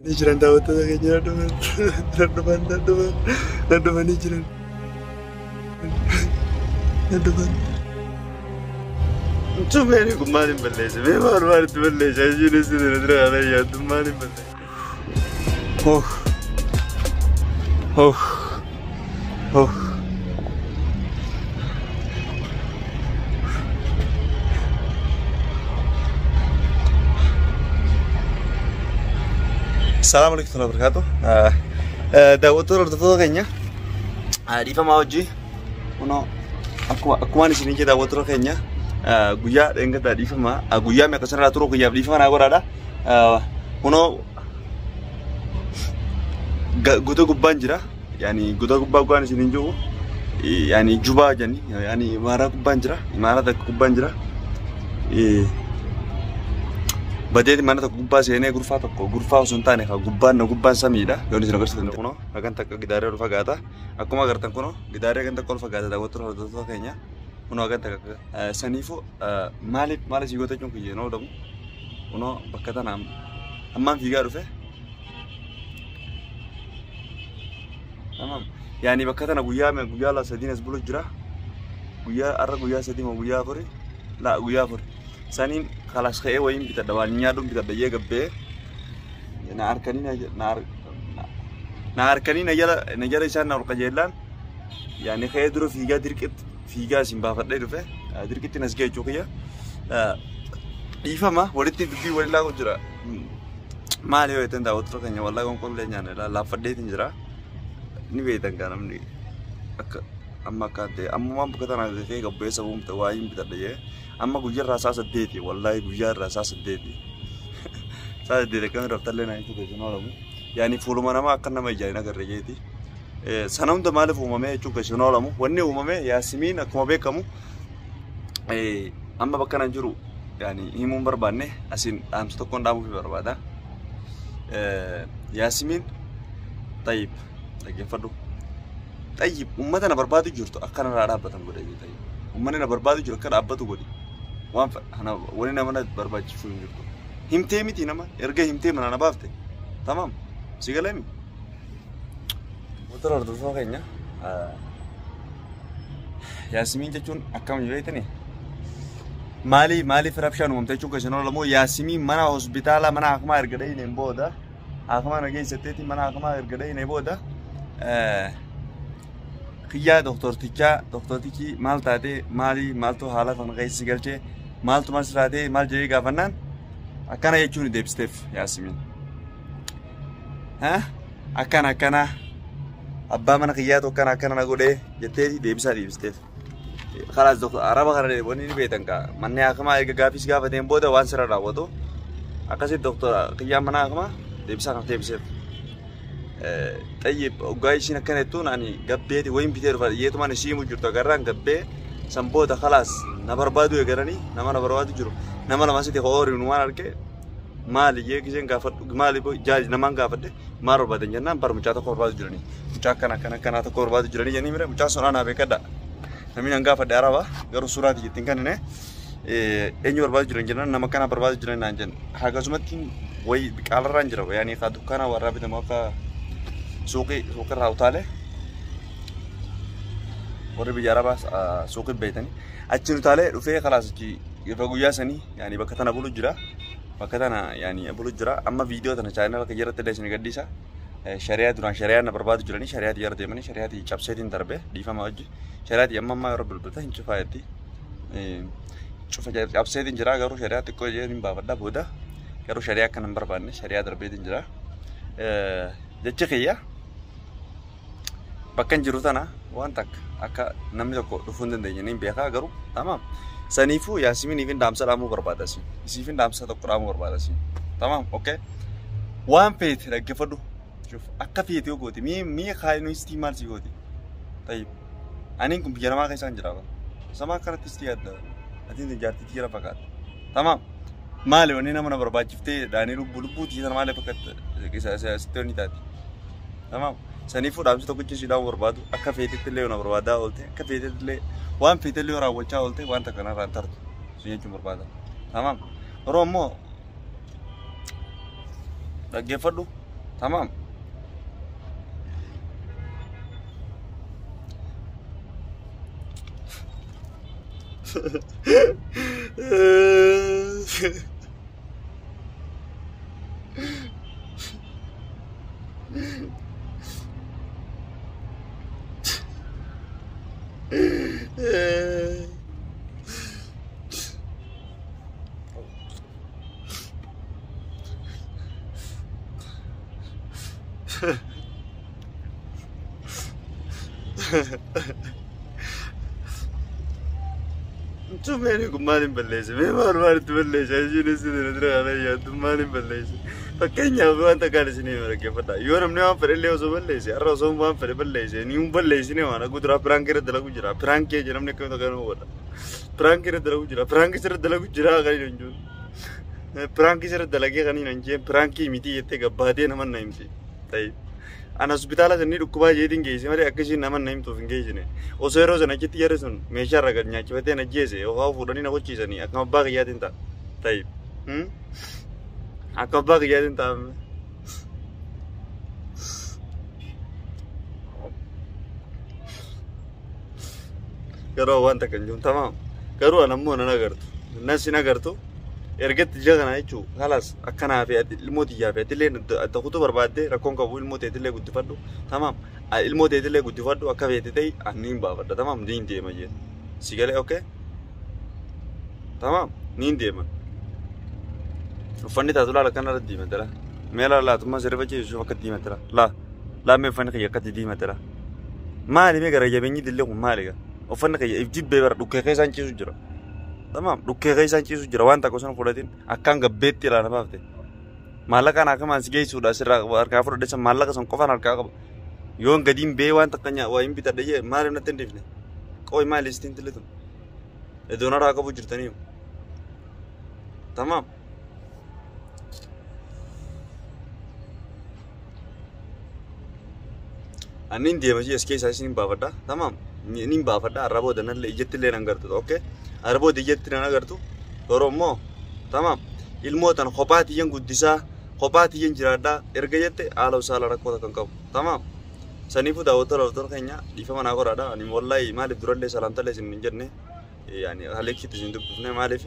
Ni jiran daawwattoota keenya na dhufan na dhufan na dhufan na dhufanii jiran na dhufan. Tumeen kun maal hin balleesse? Mee maal maalitti balleesse? Ishiin isin dura kana yaaddu maal hin balleesse? Oh. Oh. Oh. Assalamu alaikum warahmatullahi wabarakatuh. Daawwattoota hordoftoota keenya dhiifamaa hojii kunoo akkuma akkumaan isin jee daawwattoota keenya guyyaa dheengaddaa dhiifamaa guyyaa meeqa sanarraa turuu kiyyaaf dhiifama naa godhaadha. Kunoo guutuu gubbaan jira. Yaani guutuu gubbaa gubbaan isin hin jiru. Yaani jubaa jenni yaani imaaraa gubbaan jira. Imaaraa takka gubbaan jira. Badeeti mana tokko gubbaa seenee gurfaa tokko gurfaa osoo hin taane gubbaan na gubbaan samiidha. Yoon isin agarsiisan kunoo hagan takka gidaaree ol fagaata. Akkuma agartan kunoo gidaaree hagan takka ol fagaata daawwattoota hordoftoota keenya. Kunoo hagan takka saniifuu maaliif maal asii goota jechuun kiyya hin kunoo bakka tana ammaan fiigaa dhufe. Tamam. Yaani bakka tana guyyaa guyyaa la sadiin as bulu jira. Guyyaa har'a guyyaa sadii moo guyyaa afuri? La guyyaa afuri. Saniin kalas ka'ee wayiin bitadha waan nyaadhuun bitadha jee gabbee na harkanii na harkanii na jala na jala isaan na ol qajeellaan yaani ka'ee dura fiigaa dirqitti fiigaa isin baafadhee dhufe dirqitti nas ga'e jechuu kiyya. Dhiifama walitti dubbii walii laaqu jira. Maali yoo jettan daawwattoota keenya wallaahi qonqollee nyaanne laaffadheetiin jira. Ni beektan kaa namni akka amma akka ta'e ammumaan bakka tana ka'ee gabbee sabuun bita waa hin bitadha jee amma guyyaa irraa saa saddeeti wallaahi guyyaa irraa saa saddeeti saa saddeeti akkamiin raftallee naa jechuudha isin oolamu yaani fuuluma namaa akka nama ijaan hin agarre jeeti. Sana hunda maaliif uumamee jechuun kan oolamu wanni uumame Yaasimiin akkuma beekamu amma bakka nan jiru yaani himuun barbaanne asiin dhaamsa tokkoon dhaamuuf barbaada. Yaasimiin tayyib dhaggeeffadhu. Tayyib uummata na barbaadu jirtu akka narraa dhaabbatan godhe tayyib. Uummanni na barbaadu jiru akka dhaabbatu godhi. Waan wani nama na barbaachisu hin jirtu. Himtee miti nama erga himtee mana na baafte. Tamam si galeemi. Motora hordoftoota keenya Yaasimiin jechuun akkam beektanii? Maali maaliif rabshaan uumamte jechuun kan isin oolamu Yaasimiin mana hospitaala mana hakimaa erga dhayineen booda hakimaa na geessatteeti mana hakimaa erga dhayinee booda kiyyaa doktortichaa doktortichi maal taatee maali maaltu haala kana keessa si galchee maaltu maal siraatee maal jedhee gaafannaan akkana jechuun deebisteef Yaasimiin. Akkana akkana abbaa mana kiyyaatu akkana akkana na godhee jettee deebisaa deebisteef. Kalaas doktor araba kana wanni ni beektan kaa manni hakimaa erga gaafis gaafateen booda waan sirra raawwatu akkasitti doktor kiyyaan mana hakimaa deebisaa kan deebiseef. Tayyib hoggaa ishiin akkana jettuun ani gabbeeti wayin bitee dhufa yeetumaan ishii himu jirtu agarraan gabbee san booda kalaas na barbaadu eegalanii nama na barbaadu jiru nama lama asitti hooriin waan arge maali jee giseen gaafadhu maali jaali namaan gaafadhe maal barbaadan jennaan bar mucaa tokko barbaadu jiranii mucaa akkana akkana akkanaa tokko barbaadu jiranii jennii mire mucaa sun anaa beekadha namni an gaafadhe araba garuu suuraati jettiin kan inni eenyu barbaadu jiran jennaan nama akkana barbaadu jiran naan jenna akkasumatti wayi qaalarraan jira yaani kaa dukkaana warraa bitamu akka suuqii suuqirraa utaalee warri biyya arabaa suuqii beeytanii achi utaalee dhufee kalaas achi irra guyyaa sanii yaani bakka tana bulu jira bakka tana yaani bulu jira amma viidiyoo tana chaayinaa bakka jirratti illee isin gadhiisa shari'aa duraan shari'aa na barbaadu jiranii shari'aa jara deemanii shari'aa cabseetiin darbe dhiifama hojii shari'aa amma ammaa yeroo bilbilta hin cufaa jetti cufa cabseetiin jira garuu shari'aa xiqqoo jee hin baafadha booda garuu shari'aa akkana hin barbaanne shari'aa darbeetiin jira jechi kiyya bakka hin jiru tana waan takka akka namni tokko dhufuu hin dandeenye ni beekaa garuu tamaam saniifuu Yaasimiiniifin dhaamsa dhaamuu barbaada siin isiifin dhaamsa tokko dhaamuu barbaada siin tamaam okay waan feete dhaggeeffadhu shuf akka feete yoo goote mii mii kaayinuu istii maal si gooti tayyib aniin kun biyya namaa keessaan jira bara sama akkanatti istii adda atiin jaartii jira fakkaata tamaam maali wanni nama na barbaachiftee dhaanii lubbuu lubbuu tiisa maaliif akka sitti wanni taati tamaam saniifuu dhaamsi tokkichi si dhaamuu barbaadu akka feetetti illee na barbaadaa oolte akka feetetti illee waan feete illee raawwachaa oolte waan takka narraa hin tartu sun jechuun barbaada tamaam yeroo ammoo dhaggeeffadhu Tamaam. Antummaan kun maaliin balleesse? Mee maal maalitti balleesse? Isiin isin dura alayyaa antum maaliin balleesse? Fakkeenyaaf wanta kaan isinii dhaggeeffadha. Yoo namni waan fedhe illee osoo balleesse, har'a osoo waan fedhe balleesse, ni hin balleessine waan akka duraa piraankii irra dalagu jira. Piraankii jedha namni akkamitti akka nama godha. Piraankii irra dalagu jira. Piraankii irra dalagu jira kan hin jiru. Piraankii irra dalagee kan hin jeen piraankii miti jettee gabbaatee nama na himti. Ta'i. Ana hospitaala sanii dhukkubaa jeetiin geesse malee akka isheen nama na himtuuf hin geessine. Osoo yeroo sana achitti jarri sun meeshaa irra gad nyaachifatee na ajjeese yookaan fuudhanii na qochiisanii akkama abbaa kiyyaatiin ta'a. Ta'i. Akka abbaa kiyyaatiin ta'a. Garuu waan takka hin jiru. Tamaam. Garuu ana immoo nan agartu. Nan sin agartu. Ergatti ija kana jechuun halas akkanaa fi ilmoo tiyyaa fi atillee adda kutuu barbaadde rakkoon qabu ilmoo teetillee guddifadhu. Tamaam. Ilmoo teetillee guddifadhu akka feete ta'e ani hin baafadha. Tamaam niin deema jeen. Si galee okay? Tamaam niin deema. Uffanni taatu laala akkanarra diimatela. Mee laala laatummaa sirrifa ciisuuf akka diimatela. Laa laa mee uffanni kiyya akkatti diimatela. Maali mee gara jabeenyi dillee kun maali gaa? Uffanni kiyya if jibbee bara dhukkee keessaan ciisu jira. Tamaam dhukkee keessaan ciisu jira waan takka osoo hin fudhatin akkaan gabbeetti ilaa na baafte. Maallaqaan akkamaan si geessuudha asirraa harkaa fudhadhe san maallaqa san qofaan harkaa qaba. Yoon gadiin bee waan takka waa hin bitadhe jee maaliif natti hin dhiifne? Qooyi maali istiin tilitun? Iddoon harkaa qabu jirtanii. Tamaam. Ani deema as keessaa isin baafadha. Tamaam. Ni baafadha. Arra booda nallee ijatti illee nan gartu. Okay? Arra booda ijatti nan agartu. Yeroo immoo tamaam. Ilmoo tan kophaa tiyyan guddisaa kophaa tiyyan jiraadhaa erga jette haala saala rakkoo kan qabu. Tamaam. Saniifuu daawwattoota hordoftoota keenya dhiifama naa godhaadha. Ani wallaahi maaliif durallee salaamtallee isin hin jenne yaani haleekitti isin dubbifne maaliif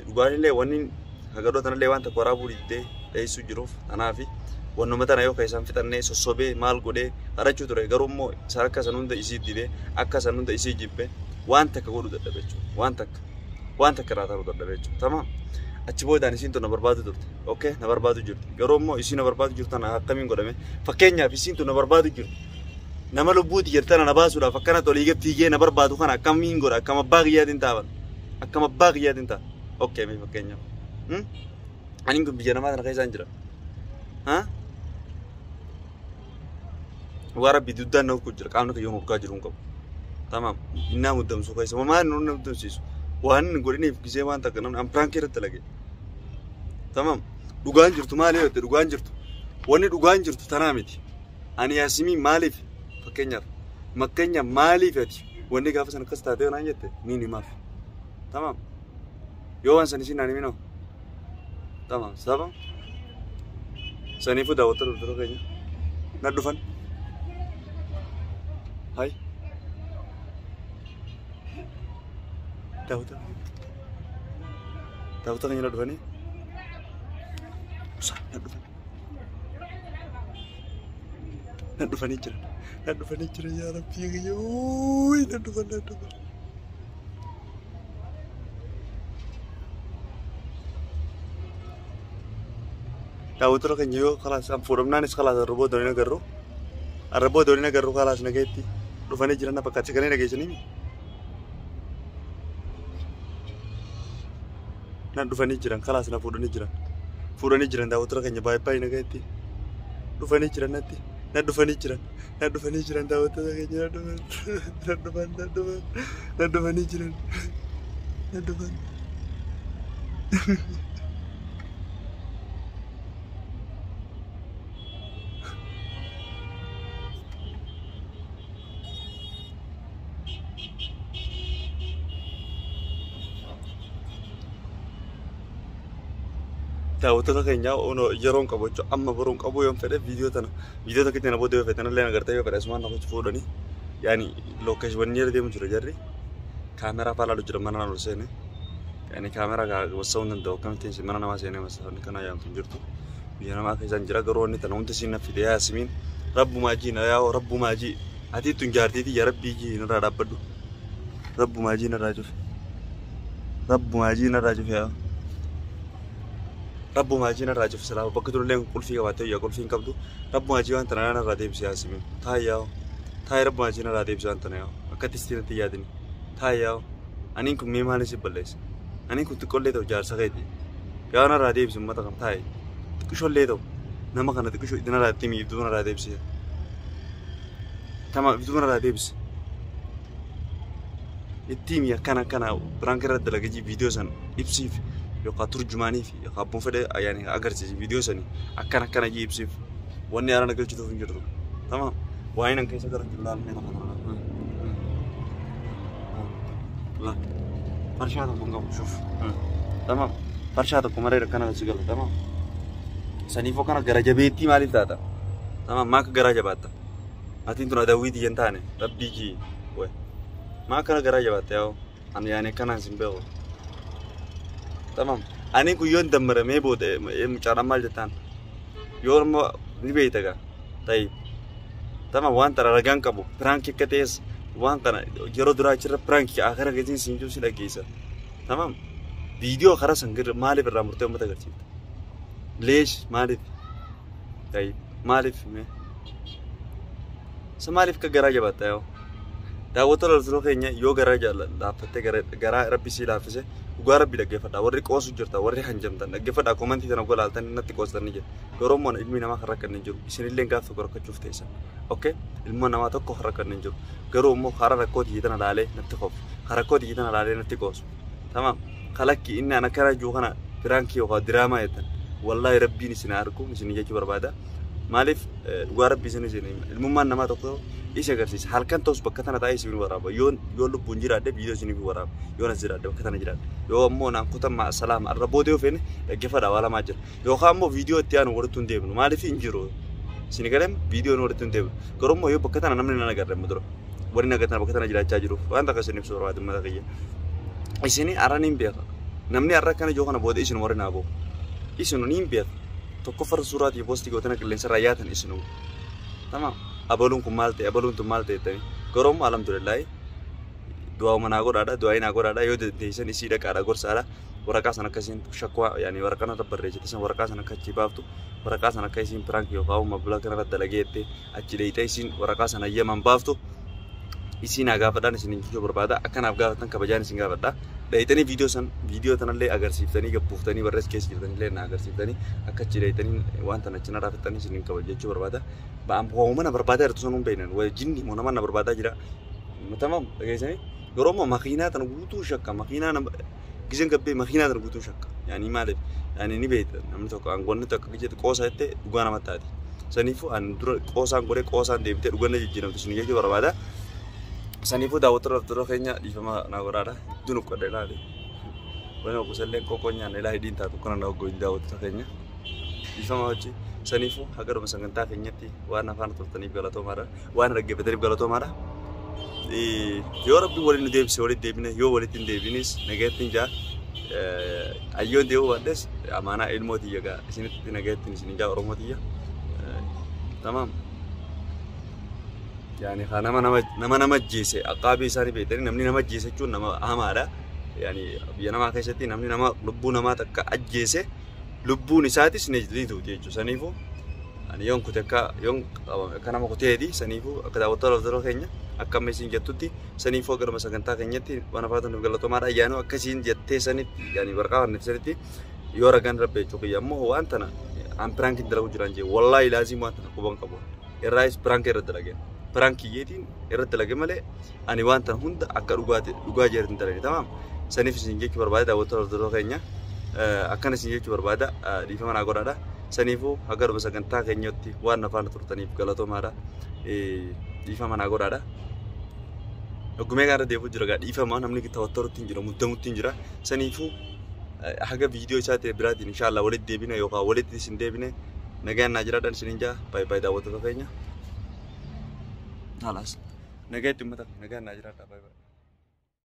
dhugaanillee wanni hagadoo tanallee waan takka waraabuu diddee dheessuu jiruuf tanaafi wannuma tana yoo keessaan fixannee sossobee maal godhee kadhachuu ture garuu immoo isa akka san hunda isii didee akka san hunda isii jibbe waan takka godhuu dadhabe jechuudha. Waan takka irraa taruu dadhabe jechuudha. Tamaam. Achi boodaan isiin tun na barbaadu turte. Okay na barbaadu jirti. Garuu immoo isiin na barbaadu jirtu tana akkamiin godhame fakkeenyaaf isiin tun na barbaadu jirti. Nama lubbuuti jirtana na baasuudhaaf akkana tolii gad fiigee na barbaadu kana akkamiin godha akkam abbaa kiyyaatiin taaban akkam abbaa kiyyaatiin ta'a. Okay mee fakkeenyaaf. Ani kun biyya namaa tana keessaan jira. Dhugaa rabbii duddaan na hurku jira qaamni kiyyoon hurkaa jiru hin qabu. Tamaam innaa muddamsuu keessa maal nu na muddamsiisu waan hin godhiniif gisee waan takka namni an piraankii irratti dalage. Tamaam dhugaan jirtu maali yoo jette dhugaan jirtu wanni dhugaan jirtu tanaa miti. Ani Yaasimii maaliif fakkeenyaaf makkeenya maaliif ati wanni gaafa sana akkas taatee naan jette niin himaaf. Tamaam yoo waan san isiin naan himinoo. Tamaam saba saniifuu daawwattoota hordoftoota keenya na dhufan. Hai. Daawwattoota daawwattoota keenya na dhufanii. Musaa na dhufan. Na dhufanii jiran. Na dhufanii jiran yaa Rabbii kiyya. Uuy na dhufan na dhufan. Daawwattoota keenya yoo khalaas an fuudhamnaanis khalaas arra booda waliin agarru. Arra booda waliin agarru khalaas nagayetti dhufanii jiran na fakkaata sagalee dhageessanii. Na dhufanii jiran khalaas na fuudhanii jiran. Fuudhanii jiran daawwattoota keenya baay'ee baay'ee nagayetti. Dhufanii jiran natti. Na dhufanii jiran. Na dhufanii jiran daawwattoota keenya na dhufan. Na dhufan na dhufan. Na dhufanii jiran. Na dhufan. Daawwattoota keenya yeroon qabu jechuudha. Amma baruun qabu yoon fedhe viidiyoo tana viidiyoo takka ittiin booda yoo fedhan illee agartee yoo fedhe asumaan namoota fuudhanii yaani lookeeshiiwwan jala deemu jira jarri kaameraa fa'aa ilaalu jira mana nama seene. Yaani kaameraa wassa'uu hin danda'u akkamittiin mana namaa seenee wassa'anii kana yaamtu hin jirtu. Biyya namaa keessaan jira garuu wanni tana hundi siin naffide yaa Yaasimiin rabbumaa jii na yaa rabbumaa jii ati tun jaartiitii yaa rabbii jii narraa dhaabbadhu. Rabbumaa jii narraa cufe. Rabbumaa jii narraa cufe yaa. Rabbumaa jii narraa cufe silaa bakka turellee qulfii qabaattee yaa qulfii hin qabdu. Rabbumaa jii waan tana narraa deebisi Yaasimiin. Taa'i yaa. Taa'i rabbumaa jii narraa deebisi waan tana yaa. Akkatti sitti natti yaadini. Taa'i yaa. Aniin kun mee maaliin si balleessa? Aniin kun xiqqoollee ta'u jaarsa keeti. Yaa narraa deebisi uummata kan taa'i. Xiqqishoollee ta'u nama kana xiqqishoo itti narraa itti miidhuu narraa deebisi. Tama bituu narraa deebisi. Itti himi akkana akkana piraank irra dalagee viidiyoo sana ibsiif yookaan turjumaaniif yookaan abboon fedhe yaani agarsiisi viidiyoo sanii akkana akkana jii ibsiif wanni haaraan galchituuf hin jirtu. Tama waa'ee nan keessa gara jiru laalmee tokko la farshaa tokko hin qabu shuf. Tama farshaa tokko maree akkana si gala tama. Saniifoo kana gara jabeettii maaliif taata? Tama maa akka garaa jabaatta? Atiin tun adawwii tiyya hin taane rabbii jii way. Maa akkana garaa jabaatta yaa'u? Ani yaani akkanaan sin beeku. Tamam. Ani kun yoon dammaramee booda mucaadhaan maal jettaan? Yoo immoo ni beeyta gaa. Ta'i. Tamam waan tana ragaan qabu piraankii akka ta'es waan kana yeroo duraa achirra piraankii akara gatiin siin jiru si dhageessa. Tamam. Viidiyoo karaa san maaliif irraa murtee uummata agarsiifta? Leesh maaliif? Ta'i. Maaliif mee? Isa maaliif akka garaa jabaatta yaa'u? Daawwattoota loltoota keenya yoo garaa laaffattee garaa rabbi sii laaffise dhugaa rabbi dhaggeeffadha. Warri qoosu jirta warri hanjamtan dhaggeeffadha komantii tana golaaltan natti qoostan ni jira. Garuu immoo ilmi namaa kan rakkanne hin jiru. Isinillee gaaf tokko rakkachuuf teessan. Okay? Ilmoo namaa tokko kan rakkanne hin jiru. Garuu immoo karaa rakkoo tiyya tana laalee natti qofu. Karaa rakkoo tiyya tana laalee natti qoosu. Tamaam. Kalakki inni ana karaa jiru kana piraankii yookaan diraamaa jettan. Wallaahi rabbiin isin argu isin jechuu barbaada. Maaliif dhugaa rabbi isin isin ilmummaan namaa tokko isa agarsiisa. Halkan ta'us bakka tana taa'ee isin waraaba. Yoo yoo lubbuun jiraadhe viidiyoo isiniif waraaba. Yoo nas jiraadhe bakka tana jiraadhe. Yoo ammoo naan kutan maa salaama arra booda yoo feene dhaggeeffadha waa lamaa jira. Yookaan ammoo viidiyoo itti aanu walitti hin deebinu. Maaliif hin jiru? Isin galee viidiyoon walitti hin deebinu. Garuu immoo yoo bakka tana namni nan agarre amma dura. Warri nagaa tana bakka tana jiraachaa jiruuf waan takka isin ibsu barbaadu mata kiyya. Isin arra niin beeka. Namni arra akkana jiru kana booda isin warri naa ba'u. Isin niin beeka. Tokkoffarra suuraatii poostii gootana qilleensa irraa yaatan isin. Tamam. Abaluun kun maal ta'e abaluun tun maal ta'e jettanii. Garuu immoo alhamdulillaahi du'aa naa godhaadha du'aa naa godhaadha yoo dandeessan isii dhaqaadha gorsaadha. Waraqaa sana akka isiin shakwaa yaani waraqaa irra barreessite san waraqaa sana akka achi baaftu waraqaa sana akka isiin piraank yookaan mabla kana irra dalagee jettee achi dheeyxee isiin waraqaa sana yaman baaftu isiin haa gaafadhaan isin jechuu barbaada akkanaaf gaafatan kabajaan isin gaafadha. Dheeyxanii viidiyoo san viidiyoo tanallee agarsiiftanii gabbuuftanii barrees keessa jirtanillee na agarsiiftanii akka achi dheeyxanii waan tana achi narraa fixxanii isin kabaja jechuu barbaada. Ba'aan waa'uma na barbaadaa jirtu sun hin beeknan wajjin immoo nama na barbaadaa jira. Tamam dhageessanii yeroo immoo makiinaa tana guutuu shakka makiinaa nama gizeen gabbee makiinaa tana guutuu shakka. Yaani maaliif yaani ni beekta namni tokko aangoonni tokko jetti qoosa jettee dhugaa namatti taati. Saniifuu ani dura qoosaan godhee qoosaan deebitee dhuganna jijjiiramtu isin jechuu barbaada. Saniifuu daawwattoota hordoftoota keenya dhiifama naa godhaadha. Hedduu nu qodha ilaali. Wani gosallee qoqqoo nyaanna ilaa hidhiin taatu kana na hoggoon daawwattoota keenya. Dhiifama wajji. Saniifuu haga dhuma sagantaa keenyatti waan afaan turtaniif galatoomaadha. Waan dhaggeeffataniif galatoomaadha. Yoo rabbi waliin nu deebise walitti deebine yoo walitti hin deebinis nagaatti hin jaa. Ayyoon deebuu baadhes amaanaa ilmoo tiyya gaa isinitti nagaatti isin jaa Oromoo tiyya. Tamaam. Yaani haa nama nama nama nama ajjeese aqaabii isaanii beektanii namni nama ajjeese jechuun nama hamaadha. Yaani biyya namaa keessatti namni nama lubbuu namaa takka ajjeese lubbuun isaatis ni duuti jechuudha. Saniifuu ani yoon kute akka yoon qabame akka nama kuteeti saniifuu akka daawwattoota hordoftoota keenya akka amma isin jettutti saniifuu garuma sagantaa keenyatti waan afaan nuuf galatoomaadha. Ayyaanuu akka isin jettee sanitti yaani waraqaa fanniif sanitti yoo ragaan rabbe jechuu kiyya ammoo waan tana an piraankiin dalagu jiraan jee wallaahi laaziim waan tana quban qabu. Irraayis piraankii irra dalageen. Piraankii yeetiin irra dalage malee ani waan tana hunda akka dhugaati dhugaa jeertiin dalage tamaam. Saniif isin jechuu barbaada daawwattoota hordoftoota keenya akkana isin jechuu barbaada dhiifama naa godhaadha. Saniifuu haga dhuma sagantaa keenyatti waan afaan turtaniif galatoomaadha. Dhiifama naa godhaadha. Dhugumee kana irra deebi'u jira gaa dhiifama namni tawattorutti hin jira muddamutti hin jira. Saniifuu Haga viidiyoo isaa ta'e biraatiin inshaallah walitti deebine yookaan walitti isin deebine nagaan naa jiraadhaan isiniin jaa. Baay'ee baay'ee daawwattoota keenya. Halaas. Nagaa itti uummata nagaan naa jiraadhaa. Baay'ee baay'ee.